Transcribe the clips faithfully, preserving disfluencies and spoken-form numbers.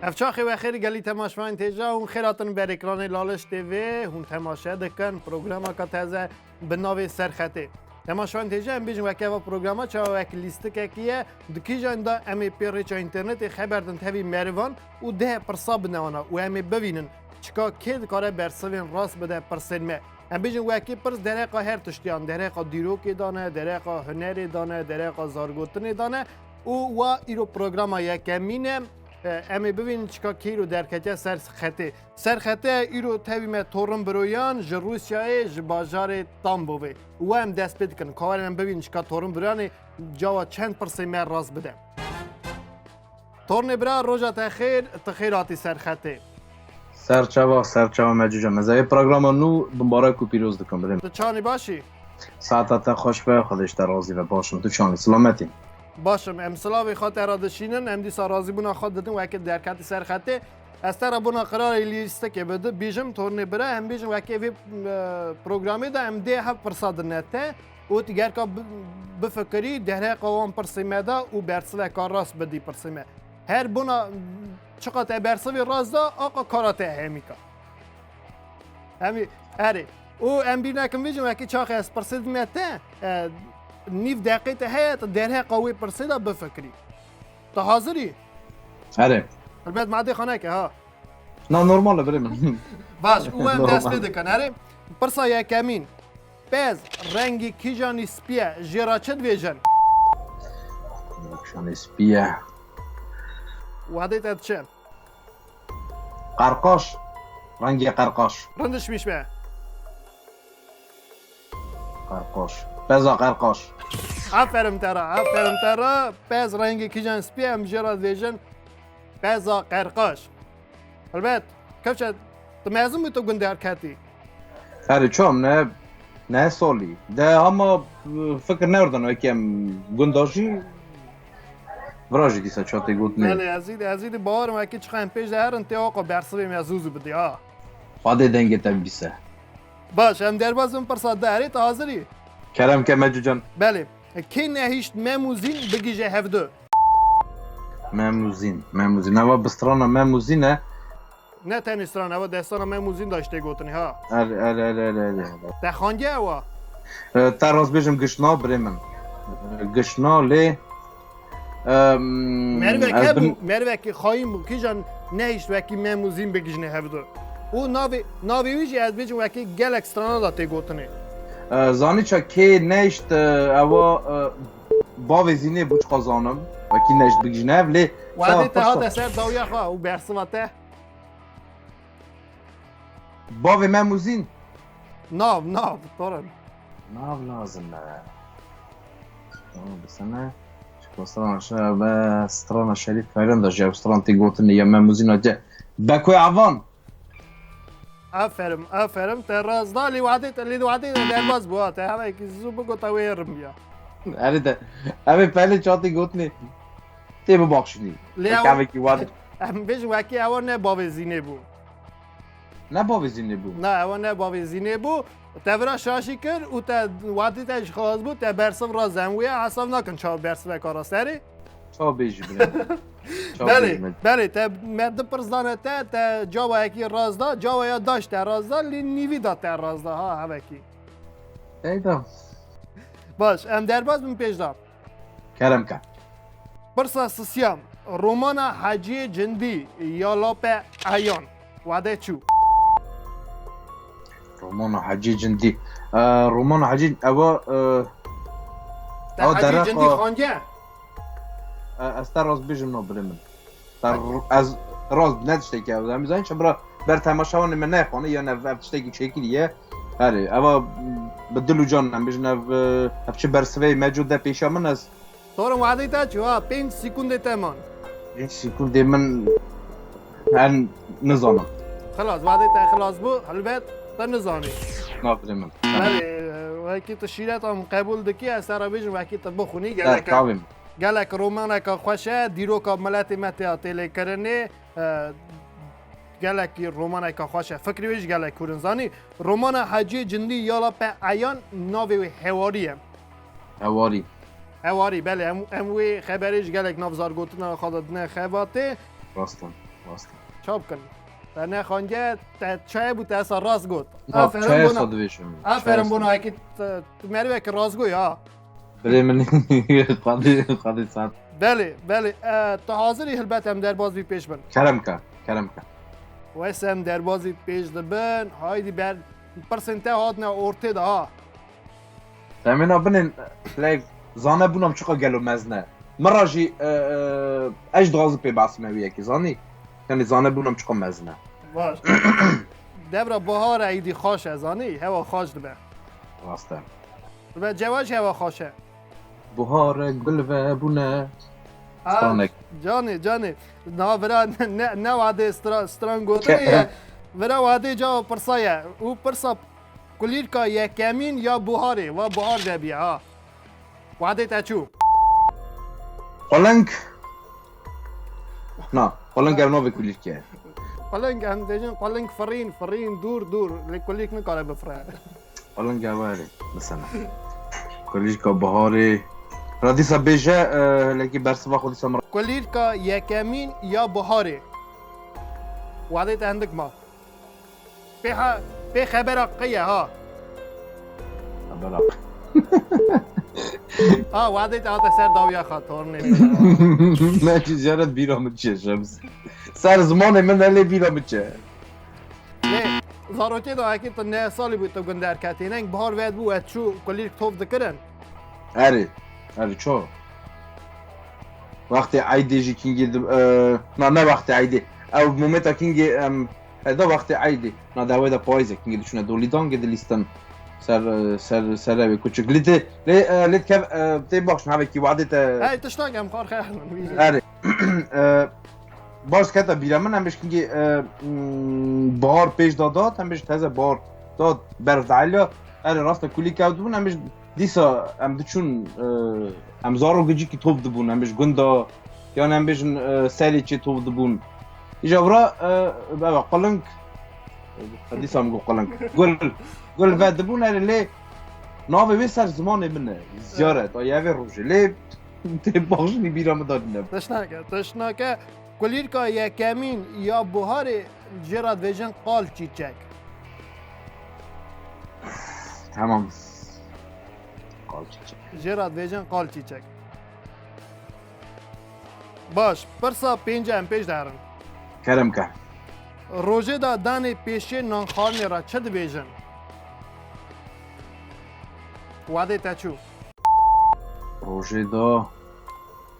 Ev çaxê we xêr gelî temaşevanên têja, hûn xêr hatin ber ekranê Laliş T V, hûn temaşe dikin programaka teze bi navê Serxetê. Temaşevanên têja, em bêjin weke eva programa çawa wek lîstikekî ye, di kîjan de em ê pê rêça înternetê xeber din tevî merivan û deh pirsa bidin wana û em ê bivînin çika kê dikare bersivên rast bide pirsên me. Em bêjin wekî pirs derheqa her tiştiyan, derheqa dîrokê dane, derheqa hunerê dane, derheqa zargotinê dane û wa îro programa yekemîn e. E, em ê bibînin çika kê îro derketiye ser xetê. Ser xetê îro tevî me Torin Biroyan ji Rûsyayê, ji bajarê Tambovê. Û em dest pê dikin. Kawarin em bibînin çika Torin Biroyanê cawa çend pirsê me rast bide. Tornê bira, roja te xêr, tu xêr hatî Serxetê. Serçava, serçava me cûcan. Ez ê programa nû bi mbarek û pîroz dikim, birê min. Tu çanî başî? Saeta te xweş be, Xwedê ji te razî be, baş im. Tu çanî, silametî? Baş im, em silavê xwe te re dişînin, em dîsa razîbûna xwe didin, weke derketî Serxetê. Ez te re bona qirarê lîstikê bidi-, bîjim, Tornê bira, em bêjin weke vê, e, programê de em dê hev pirsa dine te. Û tu gerka bi-, bifikirî, derheqa wan pirsê me de û bersiveka rast bidî pirsê me. Her bona çiqa te bersivê rast da, aqa kara te hemîka. Hemî, erê. Û em bîr nekin vêjin, wekî çaxê ez pirsê dime te, e, nîv deqê te heye, tu derheqa wê pirsê de bifikirî. Tu hazirî? Erê. Helbet madê xaneke, ha. Na, normal e, birê min. Baş, û em dest pê dikin. Erê, pirsa yekemîn. Pez rengî kîjanî spî ye, jê re çi dibêjin? Kîjanî spî ye. Wadê te diçe? Qerqaş. Rengê qerqaş. Rind dişmîş be. Qerqaş. Peza qerqaş. Aferin te re, aferin te re. Pez rengê kîjan spî ye, em jê re dibêjin peza qerqaş. Helbet, kevçe, tu mezin bû, tu gund derketî? Erê, çom ne, ne solî. De hema, e, fikir newrdin wekî em gunda jî vira jî dîsa çatê gotinê. Belê, ez î, ez î dî bawer im wekî çiqa em pêş de herin tê oqa bersivê me zû zû bidî, ha. Xwedê dengê te bibîse. Baş, em derbas bin pirsa de, erê, tu hazirî? Kerem ke Mecucan. Belê. Kê nehişt Mem û Zîn bigihîje hevdu? Mem û Zîn, Mem û Zîn. Eva bi strana Mem û Zîn e. Ne tenê strana, eva destana Mem û Zîn de tê gotinê, ha. Erê, erê, erê, erê, erê. Te xandiye ewa? E, te rast bêjim gişna birê min. E, gişna lê, em, Merivek ez hebû, bin- merivekî xayîn bû, kîjan nehişt wekî Mem û Zîn bigihîjne hevdu. Û navê, navê wî jî ez bêjim wekî gelek strana de tê gotinê. E, zanî ça kê nehişt, e, ewa, e, bavê Zînê bû, çiqa zanim. Wekî nehişt bigihîjne hev, lê Wadê te pirsa- hate ser dawiya xwe û bersiva te. Bavê Mem û Zîn. Nav, nav, Torin. Nav lazim e. Tamam, bisene. Çiqa strana şe-, be, strana Şerîf Kayran da jî ew stran tê gotinê ya Mem û Zîn a ce. Bekoy Avan. Aferin, aferin. Te rast da, lê wadê te, lê wadê te derbas bû, ha. Te hevekî zû bigota wê rim ya. Erê de, ev ê pelê çatê gotinê. Tê bibaxşinî. Lê ew, kavekî wadê. Em bêjin wekî ewa ne bavê Zînê bû. Ne bavê Zînê bû? Na, ewa ne bavê Zînê bû. Te vira şaşî kir û te wadê te ji xwe rast bû, te bersiv rast em wê hesab nakin çawa bersiveka rast erê. Çawa bêjî bile. Çawa Belê, bêjî me? Belê, te me di pirs dane te, te cawayekî rast da, cawaya daş te rast da, lê nîvî da te rast da, ha, hevekî. Eyda. Baş, em derbas bin pêş da. Kerem ke. Pirsa sisiyan, romana Heciyê Cindî ya Lape Eyan wade çû? Romana Heciyê Cindî. E, romana Hecî, ewa, e, Te ewa Heciyê dereqa Cindî xandiye? E, ez te rast bêjim, no, birê min. Te r-, ez rast ne tiştekî ew. Em zanîn çi bira ber temaşevanê me nexwane, yan ev, ev tiştekî çêkiriye. Erê, eva bi dil û can em bêjin ev, e, ev çi bersiveyê mecûd de pêşa min ez. Torin wadê te çi ha? Pênc sekundê te man. Pênc sekundê min, en nizanim. Xilas, wadê te xilas bû, helbet te nizanî. Na birê min. Belê, wekî tu şîreta min qebûl dikî, ez te re bêjim wekî tu bixwînî, gelek. Çavê min. Gelek romaneka xweş e, dîroka miletê me tê ya têlêkirinê, e, gelekî romaneka xweş e. Fikrê wê jî gelek kûr in. Zanî, romana Heciyê Cindî ya Lape Eyan navê wê Hewarî ye. Hewarî. Hewarî, belê. Em, em wê xeberê ji gelek nav zargotina xwe de dine xebatê. Rast e. Rast e. Çap kin. Te nexandiye, te çaye bû, te esa rast got. Na, aferin çaye bona. Sa dibêjim. Aferin çaye bona, sa. Ekî tu, tu merivekî rastgo ya. Birê min qadî, qadî saet. Belê, belê. E, tu hazir î hilbet em derbaz bî pêş bin. Kerem ke, kerem ke. Wes em derbazî pêş dibin. Haydî ber, pirsên te hatine ortê de ha. Semêna binên, like, zane bûna min çiqa gelo mezin e. Min re jî, e, e, ez dixwazim pê behsime wî yekê, zanî? Yanî zane bûna min çiqa mezin e. Baş. Devra bihar e, îdî xaş e, zanî? Hewa xaş dibe. Rast e. Ve cewa jî hewa xaş e. Buhar e, gul ve bûne. Ha, stranek. Canê, canê. Na vira ne, ne, ne wadê stra-, stran gotinê ye. Vira wadê ca pirsa ye. Û pirsa kulîlka yekemîn ya buharê. Va buhar de bîye ha. Wadê te çû. Qulink. Na, qulink ev navê kulîlkê ye. Qulink em dêjin qulink firîn, firîn dûr, dûr. Lê kulîlk nikare bifire. Qulink ev erê, mesela. Kulîlka biharê. Ra dîsa bêje, e, lekî bersiva xwe dîsa min re. Kulîlka yekemîn ya biharê. Wadê te hindik ma. Pê ha, pê xebera qey e ha. Xebera. Ha, wadê te hate ser dawiya xwe, tornê. Me jî ziyaret bîra min çi Şems. Ser zimanê min ne lê bîra min çi. Lê zarokê de ekî tu neh salî bû tu gund derketî. Neng bihar vedbû, ez çû kulîlk top dikirin. Erê, erê ço. Wextê eydê jî kingê di, e, na ne wextê eydê. Ew momenta kingê, em, e, da wextê eydê. Na dawê de payîzê kingê diçûne dolî dangê dilîstin. Ser, e, ser, ser ew ê kuçik. Lê tê, lê, e, lê dikev, e, tê baxş navekî wadê te. Hey, tiştak em xar xeyr. Erê. E, Baş kete bîra min, em bêjkingî, e, mm, bahar pêş da dat, em bêj teze bahar dat, berf dielya, erê rast e kulî kewt bûn, em bêj dîsa em diçûn, e, em zaro gicikî top dibûn, em bêj gunda, yan em bêjin, e, serê çê top dibûn. Îja vira, e, eve qulink, dîsa min got qulink. Gul, gul ve dibûn, erê lê navê wê ser zimanê min e. Ziyaret, ay evê rojê. Lê tê baxşinî bîra min da nîne. Tişt nake, tişt nake. Kulîlka yekemîn ya buharê jê re dibêjin qal çîçek. Tamam. Qal çîçek. Jê re dibêjin qal çîçek. Baş, pirsa pênce em pêş de herin. Kerem ke. Rojê de danê pêşê nanxwarinê re çi dibêjin? Wadê te çû. Rojê de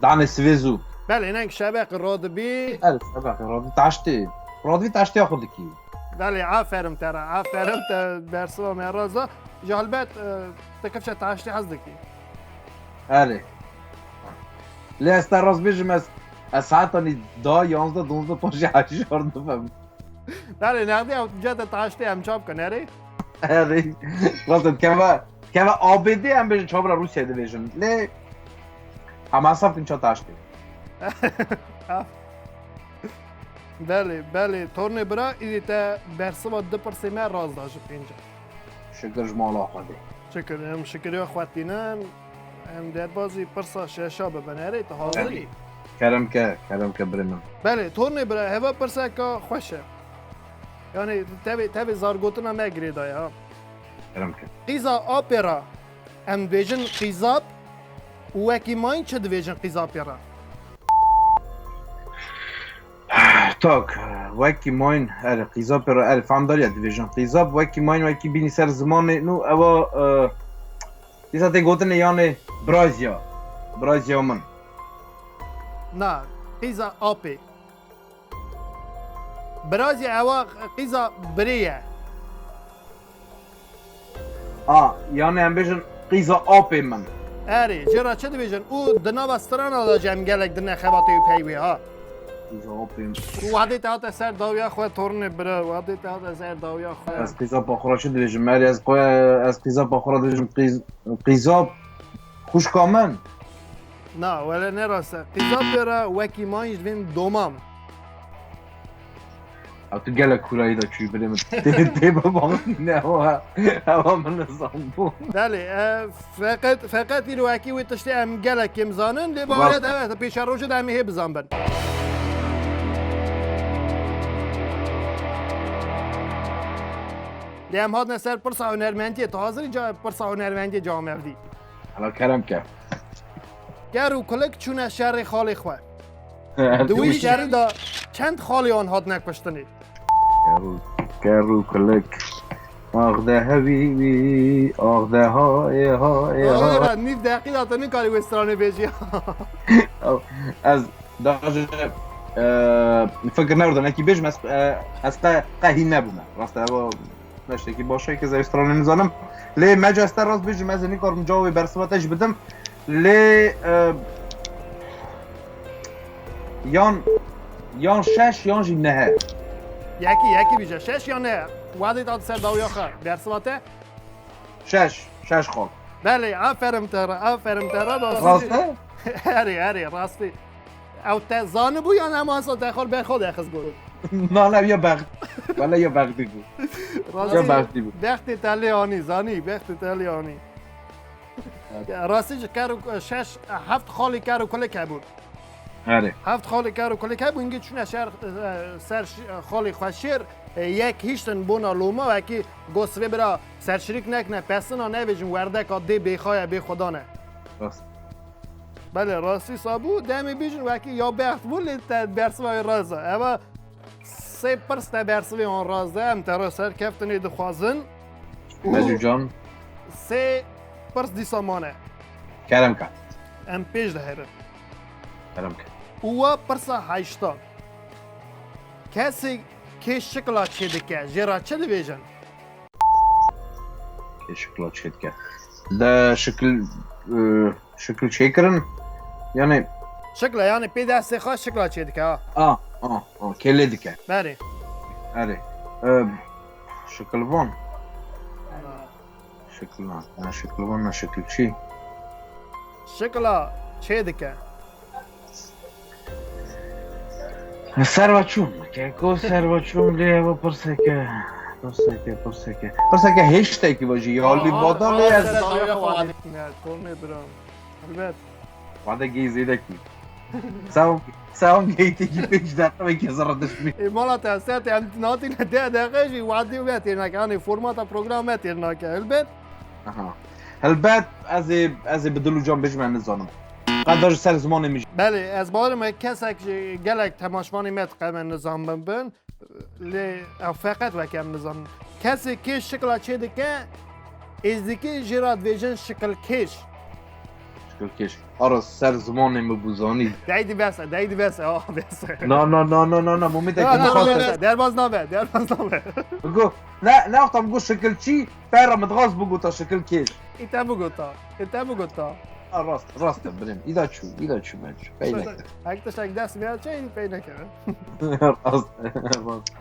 danê sivê zû. Belê, neng şeveq radibî. Her şeveq radibî taştê. Radibî taştê xwe dikî. Belê, aferin te re, aferin te bersiva me rast da. Ji helbet, e, te kifşe taştê hez dikî. Erê. Lê ez te rast bêjim, ez, ez saetanî da, yanzdeh, donzdeh paşê heşar dibim. Belê, nexdî ew cete taştê em çap kin, erê? Erê. Rast e, keve, keve A B D em bêjin, çavra Rûsya dibêjin. Lê hema saf kin ça taştê. Belê, belê. Tornê bira, îdî te bersiva du pirsê me rast da ji pênce. Şikir ji mala Xwedê. Şikir, em şikiriya xwe tînin. Em derbazî pirsa şeşa bibin. Erê, tu hazir î? Kerem ke, kerem ke birê min. Belê, tornê bira, heva pirseka xweş e. Yanî tevê, tevê zargotina me girêdaye ha. Kerem ke. Qîza apê re em dibêjin qîzap û wekî mayîn çi dibêjin qîzapê re? Tak, wekî mayîn, erê, qîzapê re, erê, famdariya dibêjin. Qîzap wekî mayîn, wekî bînî ser zimanê nû, ewa, e, dîsa tê gotinê yanê birazya. Birazya min. Na, qîza apê. Birazya ewa qîza birê ye. A, yanî em bêjin qîza apê min. Erê, jê re çi dibêjin? Û di nava strana de jî em gelek dine xebatê û peywê ha. Qîza apê min. Û wadê te hate ser dawiya xwe tornê bira, wadê te hate ser dawiya xwe. Ez qîza paxura çi dibêjim? Erê, ez xwe, ez qîza paxura dibêjim, qîz-, qîza xwişka min. Na, wele ne rast e. Qîza pê re wekî mayîn ji vên domam. Ew tu gelek kûrayî de çûyî birê min. Tê, tê bibang ne ewa. Ewa min nizanbû. Belê, e, feqet, feqet îro wekî wê tiştê em gelek kêm zanin, lê bawer et, evet, pêşerojê de em ê hê bizanbin. Lê em hatine ser pirsa hunermendiyê. Tu hazirî ca pirsa hunermendiyê cewab me bidî? Hala kerem ke. Ker û kulik çûne şerê xalê xwe. Di wî şerî de çend xalê wan hatine kuştinê? Ker û, ker û kulik. Ax de hevî wî, ax de ha ê ha ê ha. Ora nîv deqî de tu nikarî wê stranê bêjî. Ez daha önce e, fikir ne orada ne ki bêjim ez, e, ez qe, qe hîn nebûme. Rast e, ev neştekî baş e ki ez stranê nizanim. Lê mece ez te rast bêjim ez ê nikarim cewabê bersiva te jî bidim. Lê e, yan yan şeş yan jî nehe. Yekî, yekî bîje. Şeş ya ne? Wadê da ser dawiya xwe. Bersiva te? Şeş, şeş xal. Belê, aferin te re, aferin te re. Rast e? Erê, erê, rastî. Ew te zanibû yan em asa te xal berxo de xiz bû? Na, ne, ya bext. Wala ya bextî bû. Ya bextî bû. Bextê te lê anî, zanî, bextê te lê anî. Ya, rastî ji ker û şeş, heft xalî ker û kulik hebûn. Erê. Heft xalî ker û kulik hebûn, hingî çûne şer, e, ser ş-, xalî xweşêr, e, yek hiştin bona loma, wekî got sivê bira serşirîk nekine, pesina nevêjin werdeka dê bêxaye bê xwedan e. Rast. Belê, rastî sabû, demê bîjin wekî ya bext bû, lê te bersiva wê rast da. Eva sê pirs te bersivê wan rast da, em te re serkeftinê dixwazin. Û Mecû can. Sê pirs dîsa mane. Kerem ke. Em pêş de herin. Kerem ke. Û wa pirsa heşta. Kesê kê şikla çê dike, jê ra çi dibêjin? Kê şikla çê dike. De şikil, e, şikil çêkirin. Yani. Şikla, yani pê destê xwe şikla çê dike ha. A, a, a, kê lê dike. Berê. Erê. E, şikilvan. Şikilvan. Ne şikilvan, ne şikilçî. Şikla çê dike. Serva çûm. Keko serva çûm lê eva pirseke. Pirseke, pirseke. Pirseke hêştekî vajî. Ya lî vada lê ez. Vade gey zêdekî. Sağ sağ geyteki pêş dakika ve kez radişmi. E, mala te hesete em natîne de deqe jî wadî ve têrnake. Hani formata program me têrnake. Elbet. Aha. Helbet ez ê, ez ê bi dil û can bêjim, ez nizanim. Qedar ji ser zimanê min jî. Belê, ez bawerim e kesek ji gelek temaşvanê me diqe me nizan bin bin. Lê ew feqet weke em nizanin. Kesê kê şikla çê dike, êzdîkî jê re dibêjin şikilkêş. Şikilkêş. Ara ser zimanê min bû zanî. Deydî bes e, deydî bes e, ah bes e. Na, na, na, na, na, na, Mumî de ki muxater. Derbaz nabe, derbaz nabe. Go, ne, ne wexta min got şikilçî, pera min dixwast bigota şikilkêş. Î te bigota, î te bigota. Ha, rast, rast e, birêm. Îda çû, îda çû me çû. Pey neke. Hek tiştek dest me çe, î pey neke. Rast, rast.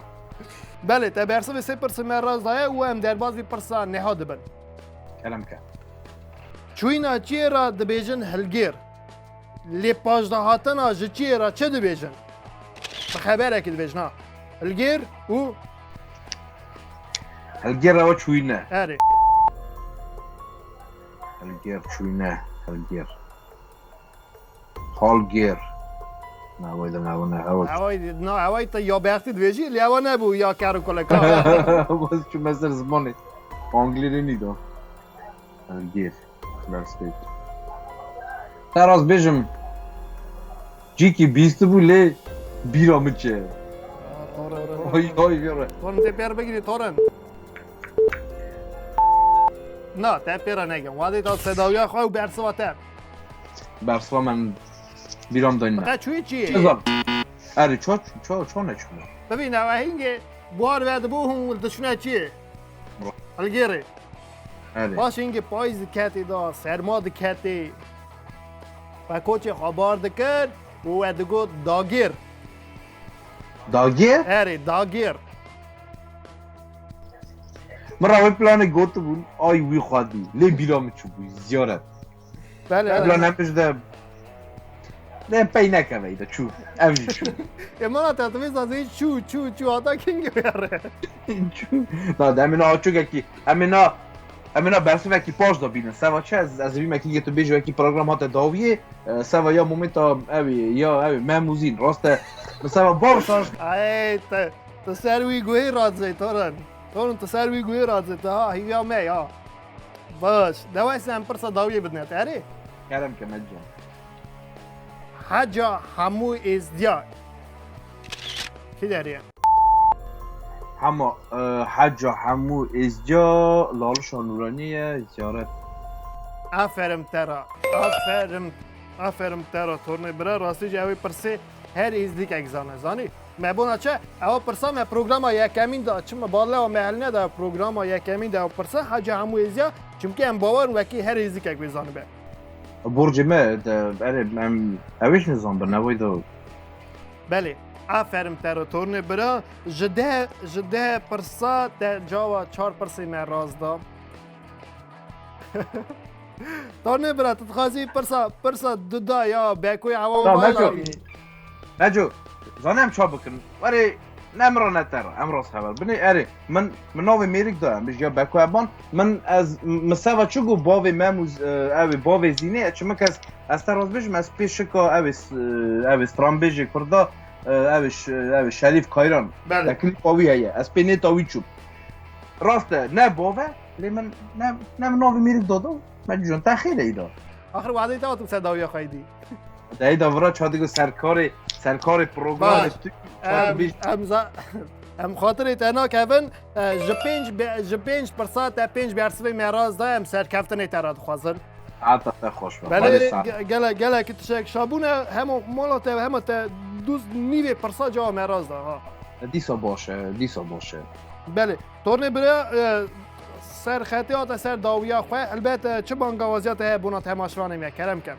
Belê, te bersivê sê pirsê me rast daye û em derbazî pirsa neha dibin. Kerem ke. Çûyîna çiyê re dibêjin hilgêr. Lê paşdahatina ji çiyê re çi dibêjin? Bi xeberekî dibêjin ha. Hilgêr û Hilgêr ewa çûyîne. Erê. Hilgêr çûyîne. Hilgêr. Halgêr. Na, wê de ne, wê ne, ewa. Eway, na, eway te ya bextî dibêjî, lê ewa nebû ya ker û kuleka. Bas çûme ser zimanê. Anglî rê nîda. Hilgêr. Ders pêk. Te rast bêjim. Cîkî bîstibû lê bîra min çi. Oy, oy, bîra. Torun tê pêr bigirî, Torun. Na, te pêra nekin. Wadê da sedawiya xwe û bersiva te. Bersiva min bîra min dayne. Te çûyî çi? Nizam. Erê, ço, ço, ço neçûne. Bibîne, we hingê buhar vedibû hûn dişûne çi? Hilgêrê. Erê. Paş hingê payîz diketê da, serma diketê. We koçê xwe bar dikir û we digot dagir. Dagir? Erê, dagir. Min ra wê planê gotibûn, ay wî xwedî. Lê bîra min çûbû, ziyaret. Belê. Plan em ji de. Ne pey nekeve de çû. Ev jî çû. Ê mala te, tu vê zazî çû, çû, çû, hata kingê were. Çû. Na, de em ê na çûkekî, em ê na, em ê na bersivekî paş da bînin. Seva çi ez, ez vî mekî tu bêjî wekî program hate dawiyê, e, seva ya momenta ev ê, ya ev ê, me muzîn, rast e. Bi seva baş. Ay, te, tu ser wî guhê radzê, Toran. Torun, tu ser wî guhê radizê, tu ha hîviya me ya. Baş. Dewayê em pirsa dawiyê bidine te, erê? Kerem ke, Mecîd can. Heca hemû êzdiya. Kî derê? Hema, e, heca hemû êzdiya Lalişa Nûranî ye, ziyaret. Aferin te ra. Aferin. Aferin te ra, tornê bira. Rastî jî ew ê pirsê her êzdîkek zane. Zanî? Me bona çi? Ewa pirsa me programa yekemîn de, çima balewa me hel neda programa yekemîn de ew pirsa, heca hemû êzdiya, çimkî em bawer in wekî her êzdîkek wê zanibe. Borcê me de, erê, em, ew ê jî nizan bi, newey de. Belê, aferin te re, tornê bira, ji deh, ji deh pirsa te cava çar pirsê me rast da. Tornê bira, tu dixwazî pirsa, pirsa du da ya, Bekoyê Hewa Ya, Meco. Neco, zanî em ça bikin. Werê, ne min re ne te re, em rast heval. Binê, erê, min, min navê mêrik da, em bijiya Beko Eban. Min ez, m-, min seva çi got bavê me û z-, e, ew ê bavê Zînê, çimik ez, ez te rast bêjim, ez pê şika ew ê s-, e, ew ê stranbêjê Kurda, e, ew ê ş-, ew ê Şerîf Kayran. Belê. Teklîfa wî heye, ez pê nêta wî çûm. Rast e, ne bav e, lê min ne, ne min navê mêrik da da. Mecîd can, te xêr eyda. Axir wadê te hatim ser dawiya xwe dî. Te eyda vira çadigî serkarê, serkarê programê Baş. Tu, Em, çadigî em za-, em xatirê te nakevin, e, ji pênc be-, ji pênc pirsa te pênc bersivê me rast da, em serkeftinê te re dixwazin. Hata te xweş be. Belê, Xwedê sağ ge-, gele-, gelekî tişek şabûne, hema mala te, hema te dûz nîvê pirsa cava me rast da, ha. Dîsa baş e, dîsa baş e. Belê. Tornê bira, e, ser xetê hate ser dawiya xwe. Elbet, e, çi bangawaziya te heye bona temaşvanê me? Kerem ke.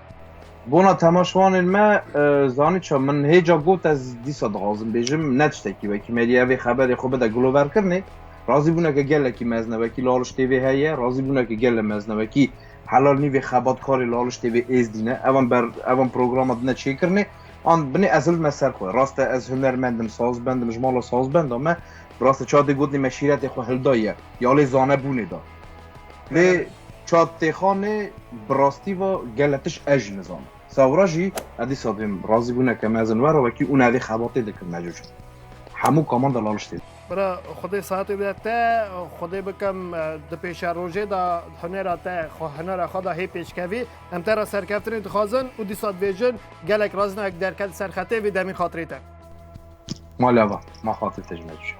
Bona temaşvanên me, e, zanî ça, min hêca got ez dîsa dixwazim bêjim, ne tiştekî wekî me dî, ev ê xeberê xwe bide giloverkirinê. Razîbûneke gelekî mezin e, wekî Laliş T V heye, razîbûneke gele mezin e, wekî Helal nîvê xebatkarê Laliş T V êzdî ne. Evan ber, evan programa dine çêkirinê. An binê ez hilme ser xwe. Rast e, ez hunermend im, sazbend im, ji mala sazbenda me. Rast e, ça dê gotinê me şîretê xwe hildaye. Ya lê zanebûnê da. Lê Evet. Ça têxanê bi rastî va gele tişt ez jî nizanim. Sewra jî, ez dîsa dibêm razîbûneke mezin were wekî û nevê xebatê dikim mecûr. Hemû kaman de Laliş T V. Bira, Xwedê saetê bide te, Xwedê bikim, e, di pêşerojê de hunera te, xwe, hunera xwe de hê pêşkevî. Em te re serkeftinê dixwazin û dîsa dibêjin, gelek razî ne, wek derket ser xetê vê demî xatirê te. Mala va, ma xatirê te ji me diçe.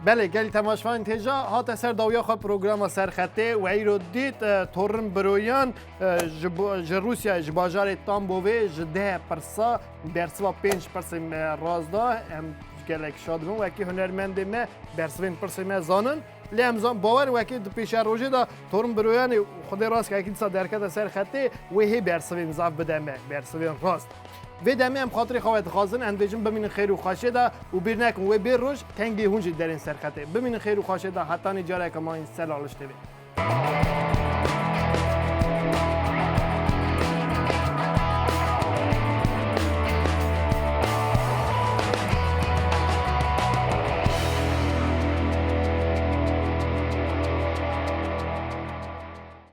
Belê, gelî temaşevanên têja hate ser dawiya xwe programa Serxetê. We îro dît, e, Torin Biroyan, e, ji bo-, ji Rûsyayê, ji bajarê Tambovê, ji deh pirsa bersiva pênc pirsên me rast da. Em gelek şad bin, wekî hunermendê me bersivên pirsê me zanin. Lê em zan, bawer wekî di pêşerojê de Torin Biroyanê, Xwedê rast ke, wekî dîsa derkete ser xetê, wê hê bersivên zaf bide me, bersivên rast. Vê demê em xatirê xwe we dixwazin, em dibêjin bimînin xêr û xweşê de û bîr nekin wê bê roj kengê hûn jî derên ser xetê. Bimînin xêr û xweşê de, hetanî careke mayîn ser Laliş T V.